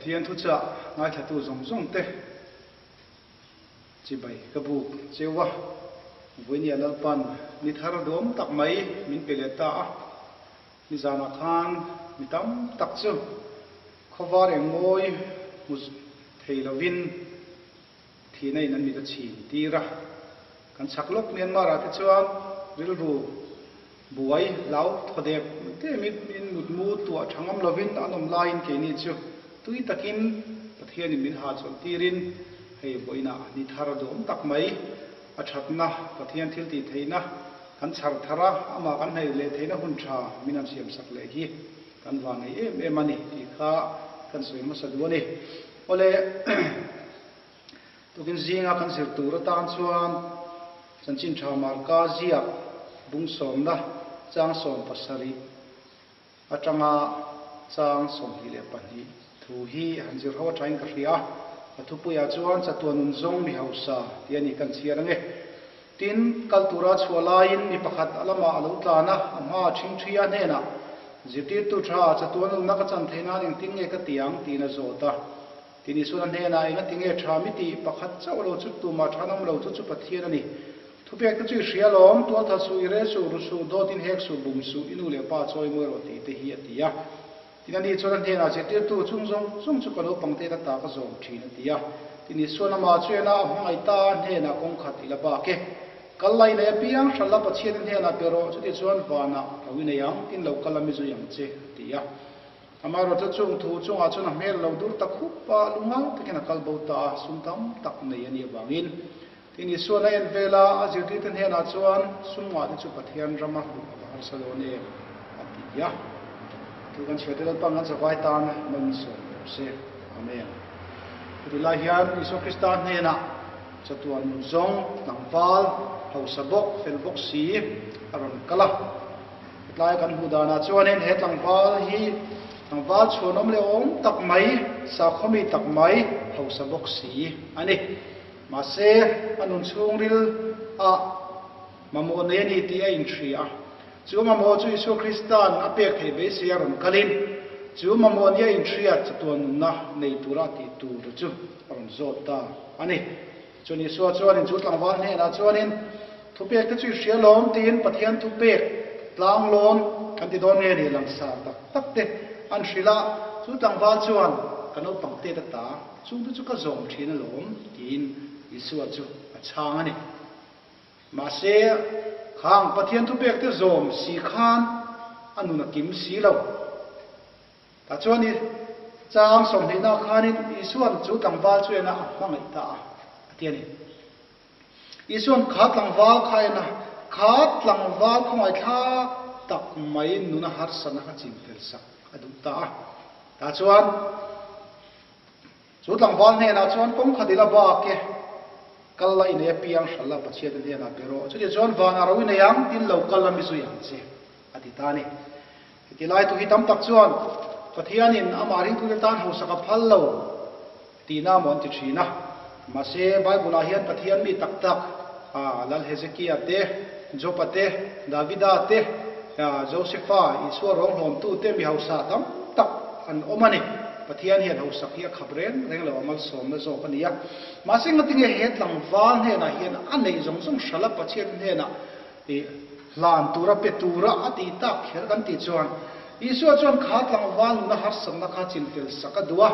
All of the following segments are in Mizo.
Pathian thuchah ngaithlatu zawng zawng te chibai ka buk cheu a, Vawinia Lalpan ni thar duam tak mai min pe leh ta a, nizanah khan mi tam tak chu khawvar eng mawi hmu thei lovin thihna in an mit a chhin tir a, kan chhak lawk Myanmar ah te chuan rilru buai hlau thaw dep dep in mutmu tuah tha ngam lovin an awm laiin keini chu tui takin Pathian in min hahchawlh tirin hei vawiinah ni thar duhawm tak mai a thatna Pathian thil tih theihna kan chhar thar a, amah kan hnaih leh theihna hun tha min han siamsak leh hi kan vanei em em a ni tih kha kan sawi hmasa duh a ni. Awle, tukin zinga kan zir tur atan chuan Chanchin Tha Marka ziak bung sawmna chang 17 atanga chang 22 thu hi han zir ho atangin ka hria a. A thupuiah chuan chatuan nun zawng mi hausa tih a ni kan chhiar ange. Tin, kal tura chhuah laiin mi pakhat a lamah a lo tlan a, a hma a ṭhingṭhi a hnenah, Zirtirtu ṭha, chatuan nunna ka chan theih nan engtin nge ka ti ang? tiin a zawt a. Tin, Isuan a hnenah, Enga ti nge ṭha mi tih? Pakhat chauh lo chu tumah ṭha nawm lo chu chu Pathian a ni. Thupek te chu i hria alawm, tualtha suh, i rel suh, ru suh, dawt in hek suh, bum suh, i nu leh pa chawi mawi rawh tih te hi a ti a. Tin, ani chuan a hnenah, Zirtirtu, chung zawng zawng chu ka lo pangte ta ta ka zawm thin, a ti a. Tin, Isuan amah chu en a, a hmangaih ta a hnenah kawng khat i la bak e. Kal lai nei apiang hral la Pathian i hnenah pe rawh, chutichuan vanah lo i nei ang, tin lo kal a mi zui ang che, a ti a. Amaherawhchu chung thu chungah chuan a hmel lo dur ta khup a, lungngai takin a kal bo ta a, sum tam tak nei a nih avangin. Tin, Isuan a en vel a, a zirtirte hnenah chuan, Sum ngah te chu Pathian rama luh a va harsa dawn em? a ti a. Thu kan chhiar te Lalpa ngan zavai tan malsawm rawh se. Amen. Heti lai hian Isua Krista hnenah chatuan nun zawng, tlangval, hausa bawk, fel bawk si a rawn kal a. Hetlai kan hmuh danah chuanin he tlangval hi tlangval chhuanawm leh awm tak mai, sakhawmi tak mai, hausa bawk si a ni. Mahse, a nun chhungril ah mamawh nei a ni tih a inhria a. Chu mamawh chu Isua Krista'n a pek theih beisei a rawn kalin, chu mamawh nia inhriat chatuan nunna nei tura a tih tur chu a rawn zawt ta a ni. Chuan Isua chuanin chu tlangval hnenah chuanin, Thupek te chu i hria lawm tiin Pathian thupek tlanglawn kan ti dawn nge ni langsar tak tak te an hrilh a. Chu tlangval chuan, Ka naupang tet ata Chungte chu ka zawm thin alawm, tiin Isua chu a chhang a ni. Mahse, khang Pathian thupekte zawm si khan a nun a kim si lo. Tah chuan i chang sawmhnihna khanin Isua'n chu tlangval chu ena a hmangaih ta a, a ti a ni. Isua'n kha tlangval kha ena, kha tlangval khawngaihthlak tak mai nuna harsatna kha chinfel sak a duh ta a. Tah chuan. Chu tlangval hnenah chuan kawng khat ila bak e, kal la i nei apiang hral la Pathian hnenah pe rawh. Chutiang chuan vanah ro i nei ang, tin lo kal la mi zui ang che, a ti ta a ni. Heti lai tu hi tam tak chuan Pathianin amah ringtute tan hausak a phal lo tihna maw an ti thin a. Mahse, Bible-ah hian Pathian mi tak tak, Lal Hezekia te, Job-a te, Davida te, Josefa, Isua rawnghlawmtu te mi hausa tam tak an awm a ni. Pathian hian hausak hi a khap reng reng lo, a malsawmna zawk a ni a. Mahse ngatinge he tlangval hnenah hian a neih zawng zawng hrala Pathian hnenah hlan tura pe tura a tih tak kher kan tih chuan Isua chuan kha tlangval nuna harsatna kha chinfel sak a duh a,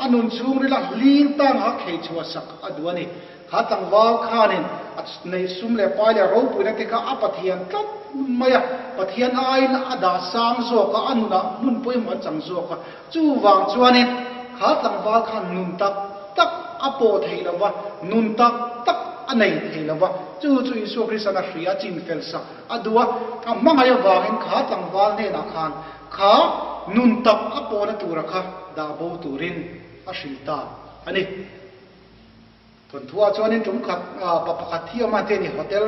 a nun chhungrila hling tang kha khei chhuah sak a duh a ni. Kha tlangval khanin a neih sum leh pai leh ropuina te kha a Pathian tlat mai a, Pathian aiin a dah sang zawk a, a nunah hmun pawimawh a chang zawk a. Chuvang chuanin kha tlangval khan nun tak tak a pawh thei lo va, nun tak tak a nei thei lo va. Chu chu Isua Krista'n a hria, chin fel sak a duh a, a hmangaih avangin kha tlangval hnenah khan kha nun tak a pawhna tura kha dah bo turin a hrilh ta a ni. Thawnthuah chuanin tum khat pa pakhat hi awm a, heti a ni, hotel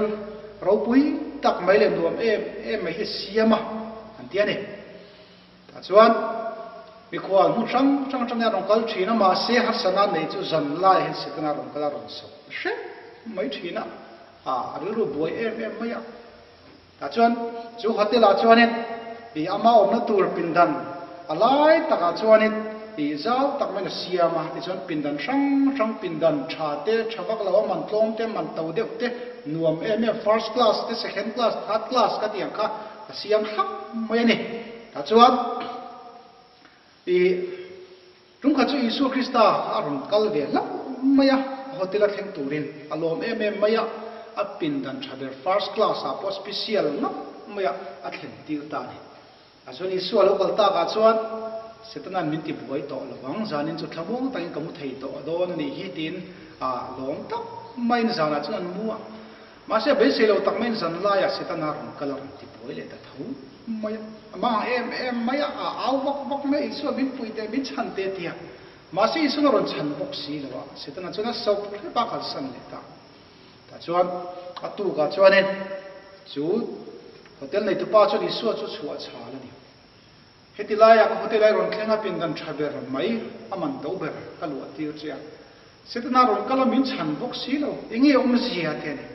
ropui tak mai leh nuam em em mai hi a siam a, an ti a ni. Tah chuan mikhual hmun hrang hrang atangin a rawn kal thin a, mahse harsatna nei chu zan laiah hian Setana rawn kal a rawn sawp hrep mai thin a, a rilru buai em em mai a. Tah chuan chu hotel ah chuanin ih ama awmna tur pindan a lai takah chuanin. ih zau tak maiin a siam a, tichuan pindan hrang hrang pindan tha te, tha vak lo a man tlawm te, man to deuh te, nuam em em first class te, second class, third class ka tih ang kha a siam thlap mai a ni. Tah chuan ih tum khat chu Isua Krista a rawn kal ve hlauh mai a, a hotel a thleng turin a lawm em em mai a, a pindan tha ber first class ah pawh special ngap mai a a thlen tir ta a ni. A chuan Isua lo kal takah chuan Setana'n min ti buai tawh lo vang, zanin chu thlamuang takin ka mu thei tawh a dawn a nih hi tiin a lawm tak maiin zanah chuan an mu a. Mahse a beisei lo tak maiin zan laiah Setana rawn kal a rawn ti buai leh ta tho mai a. A mang em em mai a, a au vak vak mai a, Isua min puih teh, min chhan teh tia. Mahse Isua'n a rawn chhan bawk si lo a, Setana chuan a sawp hrep a kalsan leh ta. Tah chuan a tukah chuanin chu hotel neitupa chuan Isua chu chhuah chhal a ni. Heti laiah ka hotel ai rawn thleng a pindan tha ber mai a man to ber ka luah tir che a. Setana rawn kal a min chhan bawk si lo, enge awmzia te a ni.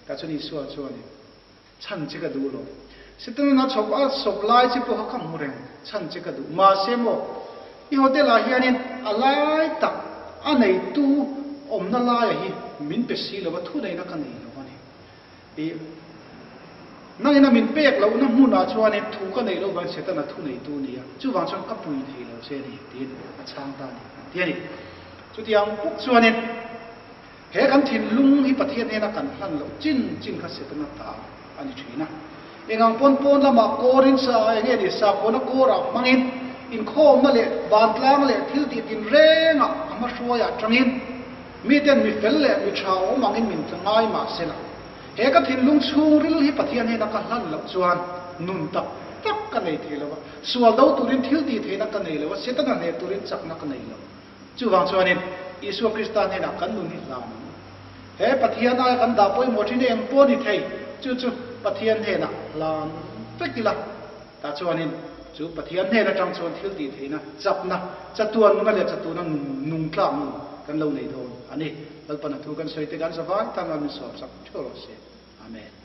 Tah chuan Isua chuanin chhan che ka duh lo. Setana chhawp a sawp lai che pawh kha ka hmu reng, chhan che ka duh. Mahse maw, i hotel ah hianin a lai tak a neitu awmna laia hi min pe si lo a, thuneihna ka nei lo a ni. I nangin a min pek lohna hmunah chuanin thu ka neih loh vangin Setana thu neitu a ni a, chuvang chuan ka pui thei lo che a ni tiin a chhang ta a ni an ti a ni. Chutiang bawk chuanin He kan thinlung hi Pathian hnena kan hlan loh chin chin kha Setana ta a ni thin a. Engang pawn pawn lamah kawrin sa eng nge ni sakhuana kawrah hmangin inkhawmna leh vantlang leh thil tih tinrengah a hmahruaiah tangin miten mi fel leh mi tha awm angin min tla ngai mah sela he ka thinlung chhungril hi Pathian hnena ka hlan loh chuan nun tak tak ka nei thei lo a, sual do turin thil tih theihna ka nei lo a, Setana hneh turin chakna ka nei lo. Chuvang chuanin Isua Krista hnenah kan nun hi hlan ang. He Pathian aia kan dah pawimawh thin eng pawh ni thei, chu chu Pathian hnenah hlan vek ila. Tah chuanin chu Pathian hnen atang chuan thil tih theihna, chakna, chatuan nuna leh chatuna nun nung tlak nun kan lo nei dawn a ni. Lalpan a thu kan sawi te kan zavai tan a min sawmsak theuh rawh se. Amen.